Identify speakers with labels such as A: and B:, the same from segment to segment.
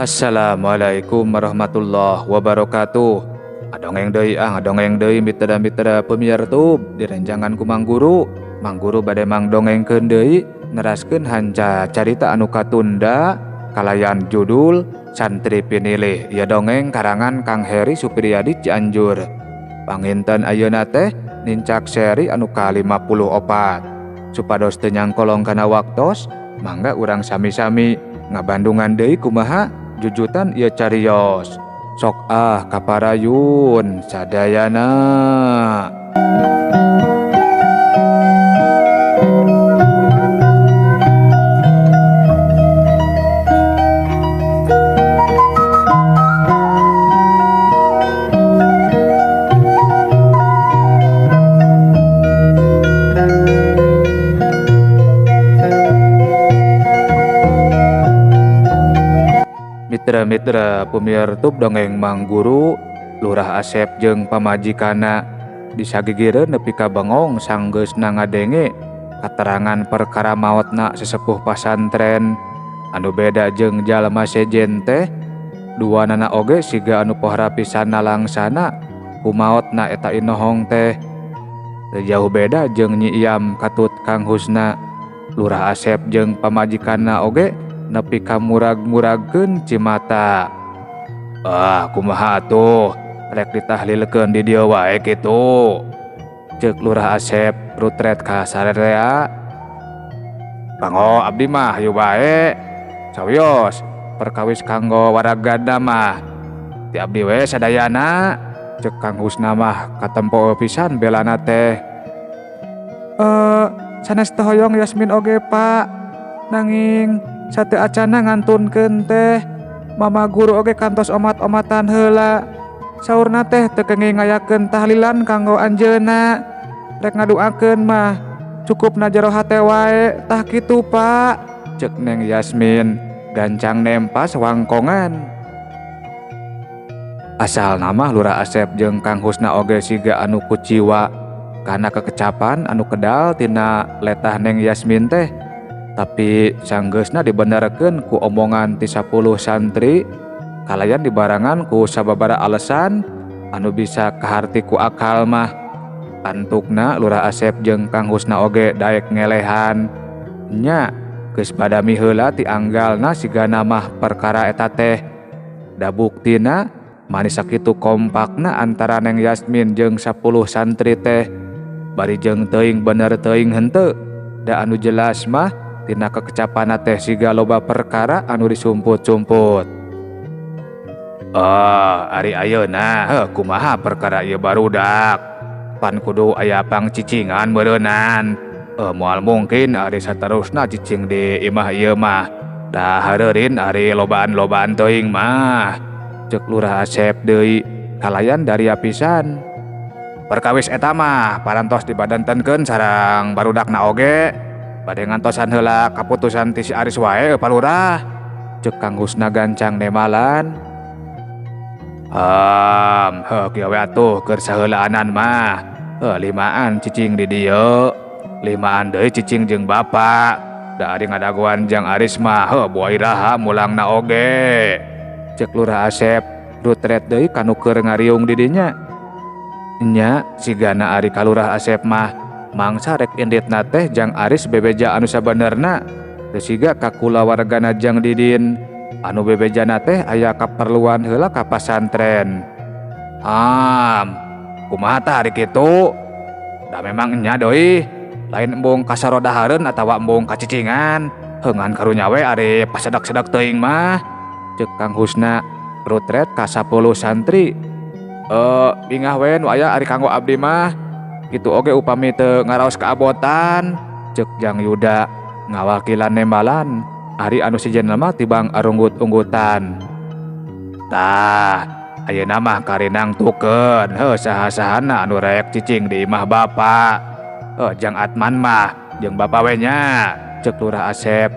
A: Assalamualaikum warahmatullahi wabarakatuh. Adongeng deui ah, ngadongeng deui mitra-mitra pemirtub direncangan ku Mang Guru. Mang Guru bade mangdongengkeun deui neraskeun hanca carita anu katunda kalayan judul Santri Pinilih. Ieu dongeng karangan Kang Heri Supriyadi Cianjur. Panginten ayeuna teh nincak seri anu ka-54. Supados teu nyangkolong kana waktos, mangga urang sami-sami ngabandungan deui kumaha jujutan ieu carios. Sok ah kaparayun sadayana. Mitra-mitra pemirtub dongeng Mang Guru, Lurah Asep jeung pamajikanna disagigireun nepi ka bengong sanggeusna ngadenge katerangan perkara maotna sesepuh pasantren anu beda jeung jalma sejen teh duanana oge siga anu pohara pisan nalangsana ku maotna eta inohong teh. Teu jauh beda jeung Nyi Iyam katut Kang Husna. Lurah Asep jeung pamajikanna oge nepi ka murag-muragkeun cimata. Ah, kumaha atuh rek ditahlilkeun di dieu wae kitu. Ceuk Lurah Asep rutret ka sarerea. Kanggo abdi mah hayu bae. Sawios perkawis kanggo waragana mah ti abdi we sadayana. Ceuk Kang Husna mah katempo pisan belana teh. Sanes teh hoyong Yasmin oge Pak. Nanging sateu acana ngantunkeun teh Mama guru oge kantos omat-omatan heula. Saurna teh teu kenging ngayakeun tahlilan kanggo anjeunna. Rek ngaduakeun mah cukupna jero hate wae tah kitu Pak. Ceuk Neng Yasmin gancang nempas wangkongan. Asalna mah Lurah Asep jeung Kang Husna oge siga anu kuciwa kana kekecapan anu kedal tina letah Neng Yasmin teh. Tapi sanggeusna dibenerkeun ku omongan ti 10 santri kalayan dibarengan ku sababaraha alasan anu bisa kaharti ku akal mah. Antukna Lurah Asep jeung Kang Husna oge daek ngelehan. Nya geus badami heula ti anggalna sigana mah perkara eta teh. Da buktina manis sakitu kompakna antara Neng Yasmin jeung 10 santri teh. Bari jeung teuing bener teuing henteu. Da anu jelas mah tina kekecapanna teh siga loba perkara anu disumput-sumput. Oh, ari ayeuna heuh kumaha perkara ieu barudak. Pan kudu aya pangcicingan meureunnan. Moal mungkin ari saterusna cicing di imah ieu mah. Da hareurin ari lobaan-lobaan teuing mah. Ceuk Lurah Asep deui kalayan daria pisan. Perkawis eta mah parantos dibadantenkeun sareng barudakna oge. Bade ngantosan heula kaputusan ti si Aris wae Pak Lurah. Ceuk Kang Husna gancang nemalan. Heuh kieu we atuh keur saheulaanan mah. Limaan cicing di dieu. Limaan deui cicing jeung bapa. Da ari ngadagoan jang Aris mah heuh boa iraha mulangna oge. Ceuk Lurah Asep rutret deui kanu keur ngariung di dinya. Nya sigana ari ka Lurah Asep mah mangsa rek inditna teh jang Aris bebeja anu sabenerna. Teu siga ka kulawargana jang Didin anu bebejana teh aya kaperluan heula ka pasantren. Kumaha tah ari kitu? Da memang nya deui lain embung kasarodahareun atawa embung kacicingan. Heungan karunya we ari pasedak-sedak teuing mah. Ceuk Kang Husna rutret ka 10 santri. Bingah we nu aya ari kanggo abdi mah. Kitu oge upami teu ngaraos kaabotan. Ceuk Jang Yuda ngawakilan nembalan ari anu sejenna mah tibang arunggut-unggutan. Tah ayeuna mah karinangtukeun heuh saha-sahana anu rek cicing di imah bapa. Jang Atman mah jeung bapa we nya. Ceuk Lurah Asep.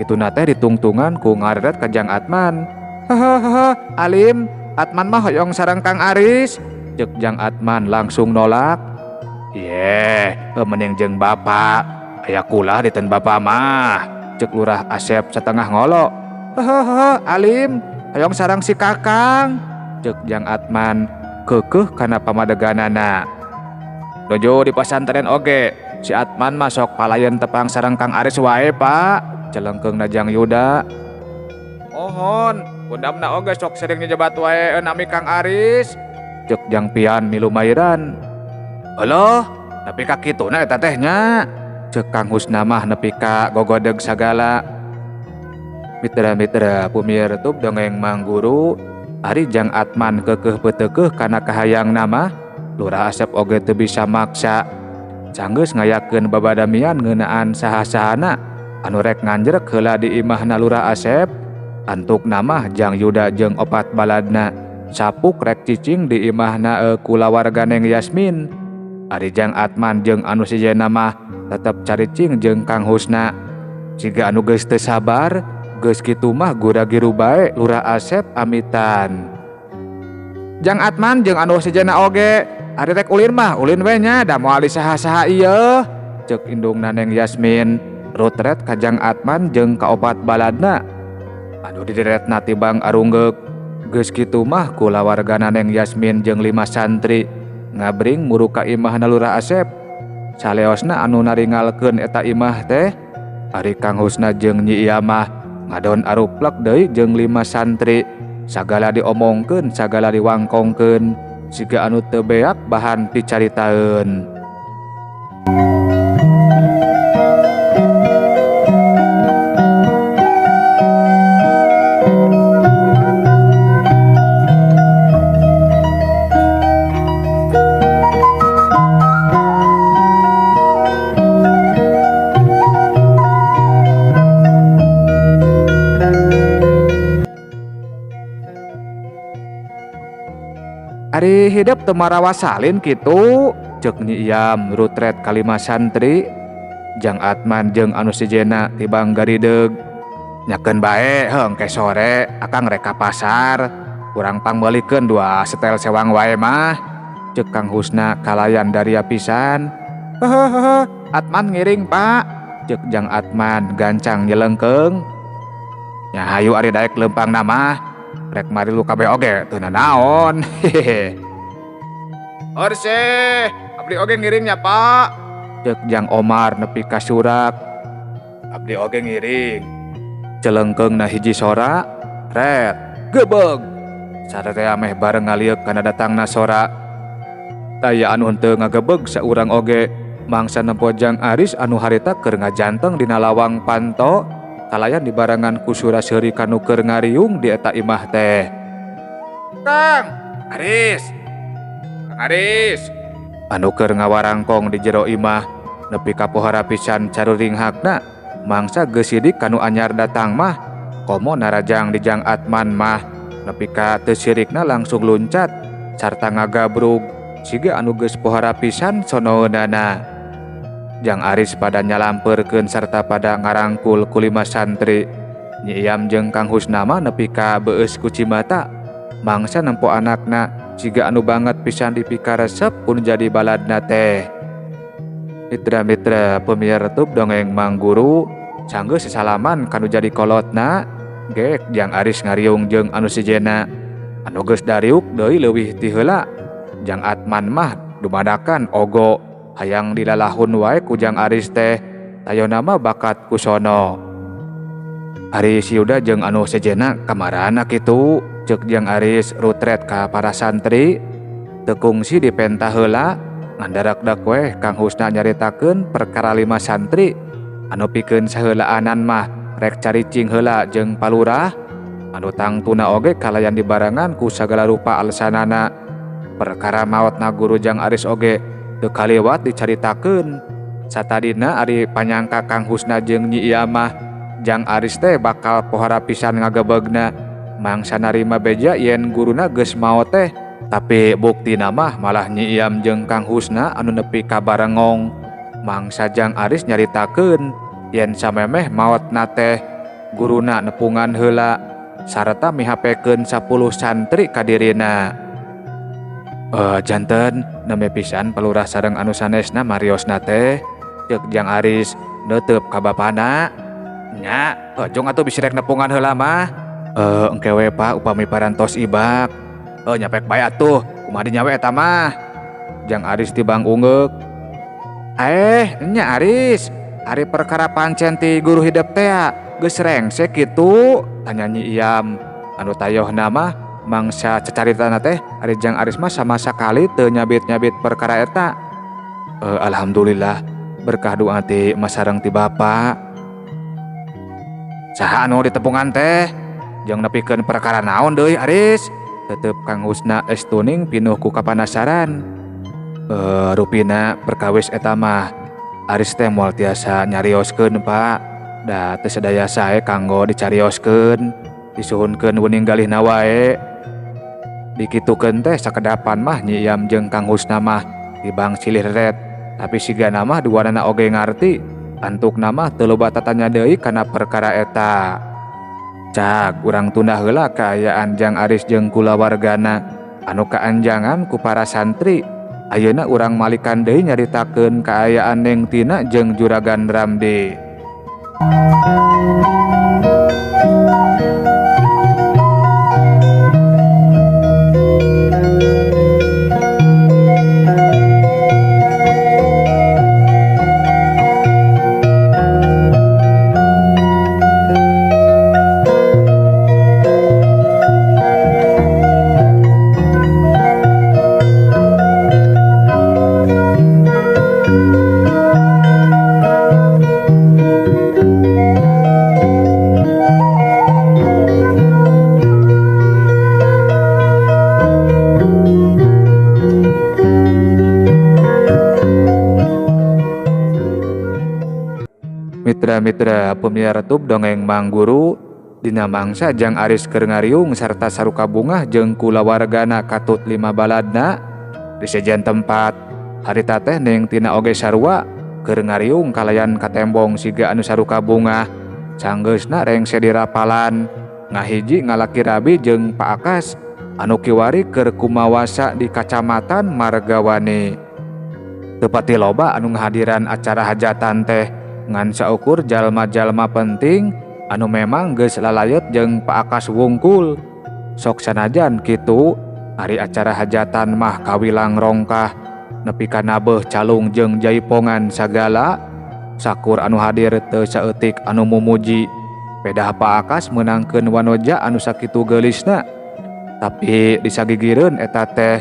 A: Kituna teh ditungtungan ku ngareret ka Jang Atman. Hahaha, alim Atman mah hoyong sareng Kang Aris. Ceuk Jang Atman langsung nolak. Yeh, mending jeung bapa. Aya kula diten bapa mah. Ceuk Lurah Asep setengah ngolo. Hahaha, alim Hoyong sareng si Kakang. Ceuk Jang Atman keukeuh kana pamadeganana. Nuju di pasantren oge si Atman mah sok palayeun tepang sareng Kang Aris wae Pak. Celengkeungna Jang Yuda. Mohon, kundamna oge sok sering nyebat wae nami Kang Aris. Ceuk Jang Pian milu mairan. Euleuh, nepi ka kituna eta teh nya. Ceuk Kang Husna mah nepi ka gogodeg sagala. Mitra-mitra pumir tub dongeng Mang Guru, ari Jang Atman keukeuh peuteukeuh kana kahayangna mah, Lurah Asep oge teu bisa maksa. Sanggeus ngayakeun babadamian ngeunaan saha-sahana anu rek nganjrek heula di imahna Lurah Asep, antukna mah Jang Yuda jeung opat baladna sapuk rek cicing di imahna kulawarga Neng Yasmin. Ari Jang Atman jeung anu sejenna mah tetep caricing jeung Kang Husna. Siga anu geus teu sabar, geus kitu mah gura-giru bae Lurah Asep amitan. Jang Atman jeung anu sejenna oge, ari rek ulin mah ulin we nya da moal di saha-saha ieu. Ceuk indungna Neng Yasmin rutret ka Jang Atman jeung kaopat baladna. Anu dideretna tibang arunggeuk. Geus kitu mah kulawargana Neng Yasmin jeung 5 santri ngabring muru ka imahna Lurah Asep. Saleosna anu naringalkeun eta imah teh ari Kang Husna jeung Nyi Iyamah ngadon aruplek deui jeung 5 santri. Sagala diomongkeun, sagala diwangkongkeun, siga anu teu beak bahan picaritaeun. Ari hidep teu marawa salin kitu, ceuk Nyi Iyam rutret kalima santri. Jang Atman jeung anu sejenna tibang garideug. Nyakeun bae heung ke sore akang rek ka pasar, urang pangmeulikeun 2 setel sewang wae mah. Ceuk Kang Husna kalayan daria pisan. Hehehe, Atman ngiring Pak. Ceuk Jang Atman gancang nyelengkeung. Nya hayu ari daek leumpangna mah. Rek marilu kabeh oge teu nanaon. Hehehe. Orseh, abdi oge ngiring nya Pak. Ceuk Jang Omar nepi ka surak. Abdi oge ngiring. Celengkeungna hiji sora, ret, gebeg. Sararea meh bareng ngalieuk kana datangna sora. Taya anu henteu ngagebeg saurang oge mangsa nempo Jang Aris anu harita keur ngajanteng dina lawang panto. Kalayan dibarengan ku sura seuri kanu keur ngariung di eta imah teh. Kang Aris, Kang Aris, anu keur ngawarangkong di jero imah nepi ka pohara pisan caruringhakna mangsa geus sidik kanu anyar datang mah komo narajang di Jang Atman mah nepi ka teu sirikna langsung luncat sarta ngagabrug siga anu geus pohara pisan sonoeunana. Jang Aris pada nyalampeurkeun sarta pada ngarangkul ku 5 santri. Nyi Iyam jeung Kang Husna mah nepi ka beueus ku cimata mangsa nempo anakna siga anu banget pisan dipikaresep pun jadi baladna teh. Mitra-mitra pemiar tub dongeng Mang Guru sanggeus sasalaman kanu jadi kolotna gek Jang Aris ngariung jeung anu sejenna anu geus dariuk deui leuwih ti heula. Jang Atman mah dumadakan ogo hayang dilalahun wae ku Jang Aris teh tayona mah bakat ku sono. Ari si Yuda jeung anu sejenna kamarana kitu ceuk Jang Aris rutret ka para santri teu kungsi dipenta heula ngandarakdak weh Kang Husna nyaritakeun perkara 5 santri anu pikeun saheulaanan mah rek caricing heula jeung palurah anu tangtuna oge kalayan dibarengan ku sagala rupa alasanana. Perkara maotna guru Jang Aris oge teu kaliwat dicaritakeun. Satadina ari panyangka Kang Husna jeung Nyi Iyamah Jang Aris teh bakal pohara pisan ngagebegna mangsa narima beja yen guruna geus maot teh, tapi buktina mah malah Nyi Iyam jeung Kang Husna anu nepi ka barengong mangsa Jang Aris nyaritakeun yen samemeh maotna teh guruna nepungan heula sarta mihapekeun 10 santri ka dirina. Janten nembe pisan palurah sareng anu sanesna mariosna teh ceuk Jang Aris neuteub ka bapana. Nya, ojong atuh bisi rek nepungan heula mah. Engke we Pak upami parantos ibak. Nya pek bae atuh, kumaha dinya we eta mah. Jang Aris tibang ungeuk. Nya Aris, ari perkara pancen ti guru hidep teh geus rengsek kitu, tanya Nyi Iyam. Anu tayohna mah mangsa cacaritana teh ari Jang Aris mah sama sakali teu nyabit-nyabit perkara eta. Alhamdulillah berkah doa ti emak sareng ti bapa. Saha anu ditepungan teh? Jeung nepikeun perkara naon deui Aris? Tetep Kang Husna estuning pinuh ku kapanasaran. Rupina perkawis eta mah Aris teh moal tiasa nyarioskeun Pak. Da teu sadaya sae kanggo dicarioskeun, disuhunkeun wening galihna wae. Dikitukeun teh sakedapan mah Nyi Iyam jeung Kang Husna mah tibang silih reret, tapi sigana mah duanana oge ngarti, antukna mah teu loba tatanya deui kana perkara eta. Cak urang tunda heula kaayaan Jang Aris jeung kulawargana anu kaanjangan ku para santri. Ayeuna urang malikan deui nyaritakeun kaayaan Neng Tina jeung Juragan Ramdi. Mitra-mitra pemiar tub dongeng Mang Guru dina mangsa Jang Aris keur ngariung sarta saruka bungah jeung kulawargana katut 5 baladna di sejen tempat harita teh Neng Tina oge sarua keur ngariung kalayan katembong siga anu saruka bungah sanggeusna rengse dirapalan ngahiji ngalaki rabi jeung Pak Akas anu kiwari keur kumawasa di kacamatan Margawani. Teu pati loba anu ngahadiran acara hajatan teh ngan saukur jalma-jalma penting anu memang geus lalayet jeung Pak Akas wungkul. Sok sanajan kitu ari acara hajatan mah kawilang rongkah nepi ka nabeuh calung jeung jaipongan sagala. Sakur anu hadir teu saeutik anu mumuji. Pedah Pak Akas meunangkeun wanoja anu sakitu geulisna. Tapi disagigireun eta teh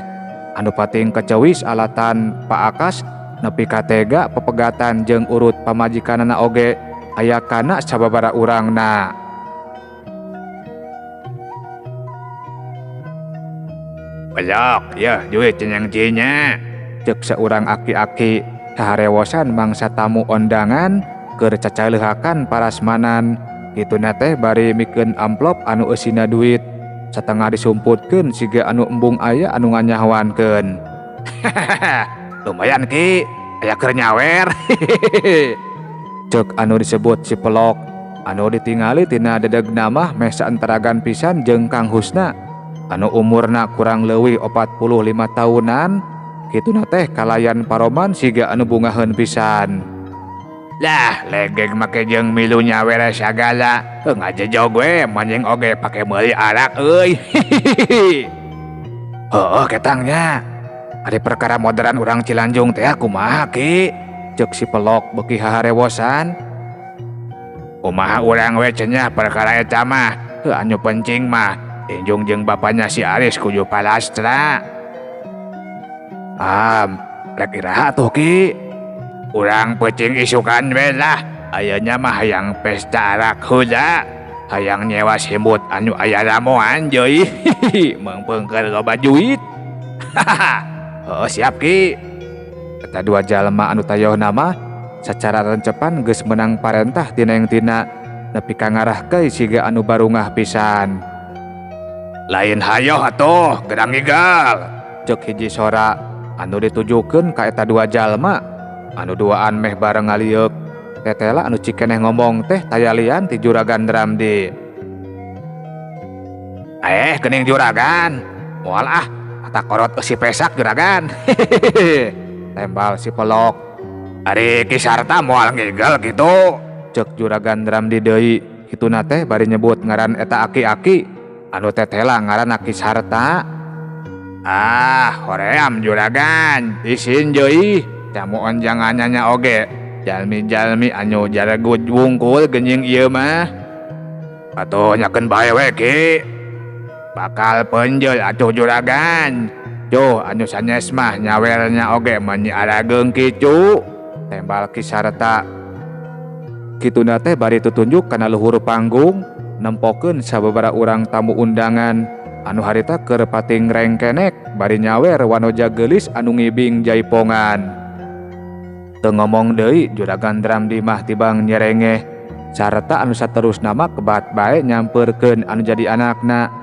A: anu pating kecewis alatan Pak Akas nepi ka tega pepegatan jeung urut pamajikanana oge aya kana sababara urangna. Belok yeuh duit ceneng cinya. Ceuk saurang aki-aki kaharewosan mangsa tamu ondangan keur cacaleuhakan parasmanan. Kituna teh bari mikeun amplop anu eusina duit satengah disumputkeun siga anu embung aya anu nganyahoankeun. Lumayan ki, aya keur nyawer. Ceuk anu disebut si pelok anu ditingali tina dedegna mah meh saenteragan pisan jeung Kang Husna anu umurna kurang leuwih 45 tahunan. Kituna teh kalayan paroman siga anu bungaheun pisan. Lah, legeg make jeung milu nyawer sagala. Heuh ngajejog we manjing oge pake meuli arak euy. Heueuh ketangnya. Ari perkara modern urang Cilanjung teh kumaha ki? Ceuk si pelok beuki haharewosan. Kumaha urang we cenah perkara eta mah? Heuh anu penting mah injung jeung bapanya si Aris kudu palastra. Rek iraha tuh ki? Urang peuting isukan we lah. Ayeuna mah hayang pesta arak heula. Hayang nyewa simbut anu aya ramuan deui. Meungpeungkeun loba duit. Oh siap ki. Eta dua jalma anu tayohna mah sacara rencepan geus meunang parentah tina Neng Tina nepi ka ngarahkeun siga anu barungah pisan. Lain hayoh atuh gerang igal. Ceuk hiji sora anu ditujukeun ka eta dua jalma anu duaan meh bareng ngalieuk. Tetela anu cikeneh ngomong teh tayalian ti Juragan Ramdi. Geuning juragan. Moal ah, kata korot eusi pesak juragan. Tembal si pelok. Ari Ki Sarta moal ngigel kitu. Ceuk Juragan Ramdi deui. Kituna teh bari nyebut ngaran eta aki-aki anu tetela ngaran Aki Sarta. Ah, hoream juragan, isin deui, camu onjangannya oge. Jalmi-jalmi anu jaregud wungkul genying ieu mah. Atuh nyakeun bae we ki. Bakal penjel atuh juragan. Cuh anu sanes mah nyawernya oge meuni arageung kitu. Tembal Ki Sarta. Kituna teh bari tutunjuk kana luhur panggung nempokeun sababaraha urang tamu undangan anu harita keur pating rengkenek bari nyawer wanoja geulis anu ngibing jaipongan. Teu ngomong deui juragan Ramdi mah tibang nyerengeh sarta anu saterusna mah kebat bae nyampeurkeun anu jadi anakna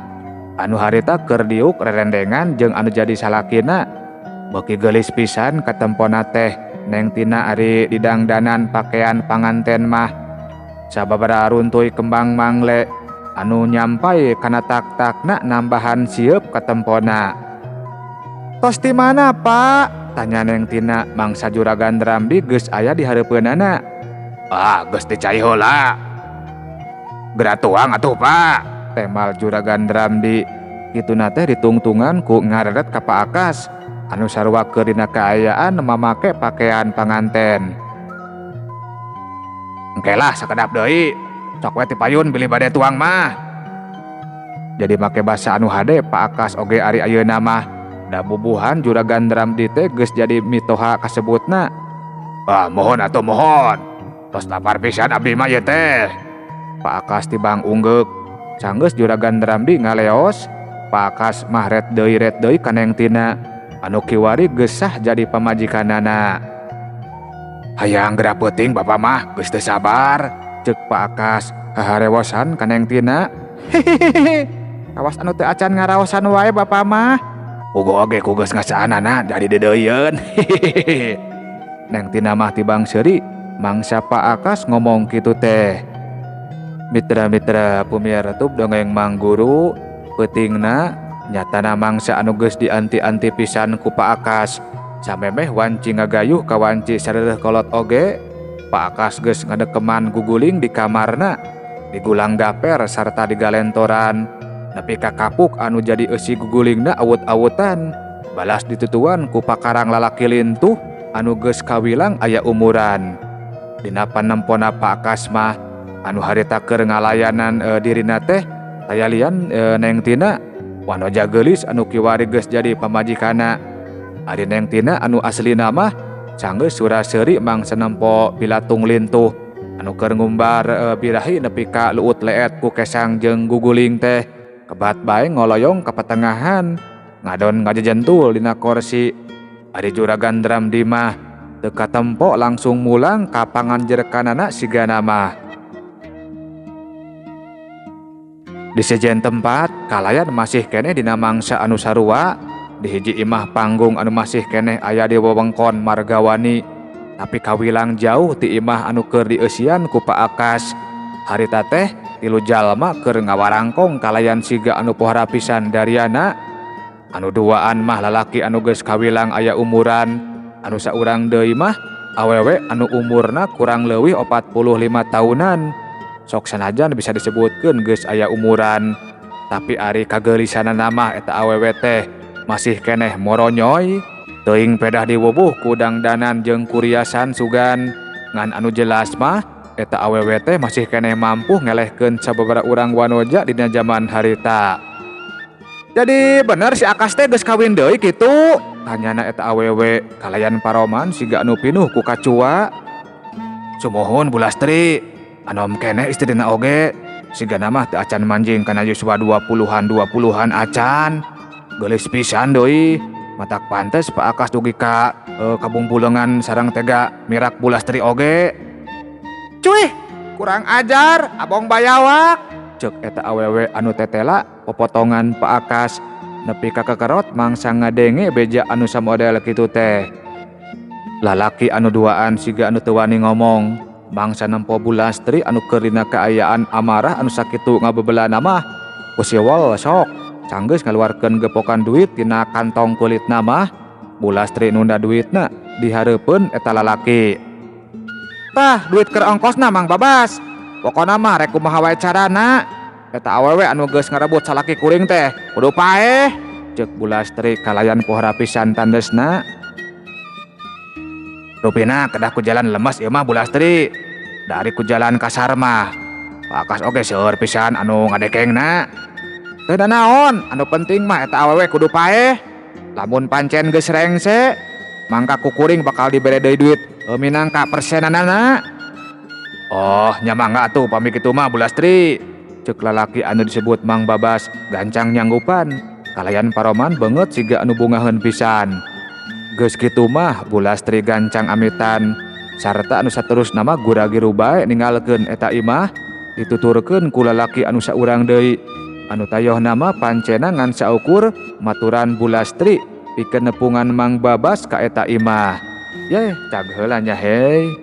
A: anu harita keur diuk rerendengan jeung anu jadi salakina. Beuki geulis pisan katempona teh Neng Tina ari didangdanan pakaian panganten mah sababaraha runtuy kembang mangle anu nyampai kana tak-takna nambahan sieup katempona. Tos di mana, Pak? Tanya Neng Tina mangsa juragan Ramdi geus aya di hareupeunana. Ah, geus dicai heula. Geura tuang atuh, Pak. Tembal juragan Ramdi. Kituna teh ditungtungan ku ngareret ka Pak Akas anu sarua keur dina kaayaan mamake pakaian panganten. Engke lah sakedap deui. Sok we tipayun bilih bade tuang mah. Jadi make basa anu hade Pak Akas oge ari ayeuna mah. Da bubuhan juragan Ramdi teh geus jadi mitoha kasebutna. Ah, mohon atuh mohon. Tos lapar pisan abdi mah ieu teh. Pak Akas tibang unggeuk. Sanggeus juragan Ramdi ngaleos, Pak Akas mah ret deui ka Neng Tina anu kiwari geus sah jadi pamajikanana. Hayang geura peuting bapa mah geus teu sabar, ceuk Pak Akas haharewosan ka Neng Tina. Hehehe. Kawas anu teu acan ngaraosan wae bapa mah. Puguh oge ku geus ngasaanana jadi dedeuyeun. Hehehe. Neng Tina mah tibang seuri mangsa Pak Akas ngomong kitu teh. Mitra-mitra pumiar tub dongeng Mang Guru peutingna nyatana mangsa anu geus dianti-anti pisan ku Pak Akas samemeh wanci ngagayuh ka wanci sareureun kolot oge. Pak Akas geus ngadekeman guguling di kamarna digulang gaper sarta digalentoran nepi ka kapuk anu jadi eusi gugulingna awut-awutan balas ditutuan ku pakarang lalaki lintuh anu geus kawilang aya umuran. Dina panempona Pak Akas mah anu harita keur ngalayanan dirina teh tayalian Neng Tina wanoja geulis anu kiwari geus jadi pamajikana. Ari Neng Tina anu aslina mah sanggeus sura-seuri mangsa nempo bilatung lintuh anu keur ngumbar birahi nepi ka luut leet ku kesang jeung guguling teh kebat bae ngoloyong ka patengahan ngadon ngajejentul dina korsi. Ari juragan Ramdi mah teu katempo langsung mulang ka panganjerkanana sigana mah. Di sejen tempat kalayan masih keneh dina mangsa anu sarua di hiji imah panggung anu masih keneh aya di wewengkon Margawani tapi kawilang jauh ti imah anu keur dieusian ku Pak Akas. Harita teh tilu jalma keur ngawarangkong kalayan siga anu pohara pisan dariana. Anu duaan mah lalaki anu geus kawilang aya umuran, anu saurang deui mah awewe anu umurna kurang leuwih 45 tahunan. Sok sanajan bisa disebutkeun geus aya umuran, tapi ari kageulisanana mah eta awewe teh masih keneh moronyoy. Teuing pedah diwubuh ku dangdanan jeung kuriasan sugan. Ngan anu jelas mah eta awewe teh masih keneh mampu ngelehkeun sababaraha urang wanoja dina jaman harita. Jadi bener si Akas teh geus kawin deui kitu? Tanyana eta awewe kalayan paroman siga anu pinuh ku kacua. Sumuhun Bulastri, anom keneh istrina oge sigana mah teu acan manjing kana yuswa 20-an acan. Geulis pisan deui, matak pantes Pak Akas dugi ka kabungbulengan sareng tega mirak Bulastri oge. Cuih, kurang ajar, abong bayawak. Ceuk eta awewe anu tetela popotongan Pak Akas nepi ka kekerot mangsa ngadenge beja anu samodel kitu teh. Lalaki anu duaan siga anu teu wani ngomong mangsa nempo Bulastri anu keur dina kaayaan amarah anu sakitu ngabebelana mah kusiwol sok sanggeus ngaluarkeun gepokan duit tina kantong kulitna mah. Bulastri nunda duitna dihareupeun eta lalaki. Tah duit keur ongkosna Mang Babas. Pokona mah rek kumaha wae carana. Eta awewe anu geus ngarebut salaki kuring teh kudu paeh. Ceuk Bu Lastri kalayan pohara pisan tandesna. Rupina kedah ku jalan lemes ieu mah Bu Lastri. Da ari ku jalan kasar mah bakas oge seueur pisan anu ngadekengna. Teu nanaon, anu penting mah eta awewe kudu paeh. Lamun pancen geus rengse, mangka ku kuring bakal dibere deui duit minangka persenanana. Oh, nya mangga atuh pami kitu mah Bu Lastri. Ceuk lalaki anu disebut Mang Babas gancang nyanggupan. Kalayan paroman beungeut siga anu bungaheun pisan. Geus kitu mah Bu Lastri gancang amitan sarta anu saterusna mah gura-giru bae ninggalkeun eta imah dituturkeun ku lalaki anu saurang deui anu tayohna mah pancena ngan saukur maturan Bu Lastri pikeun nepungan Mang Babas ka eta imah. Yeh, cag heula nya hei.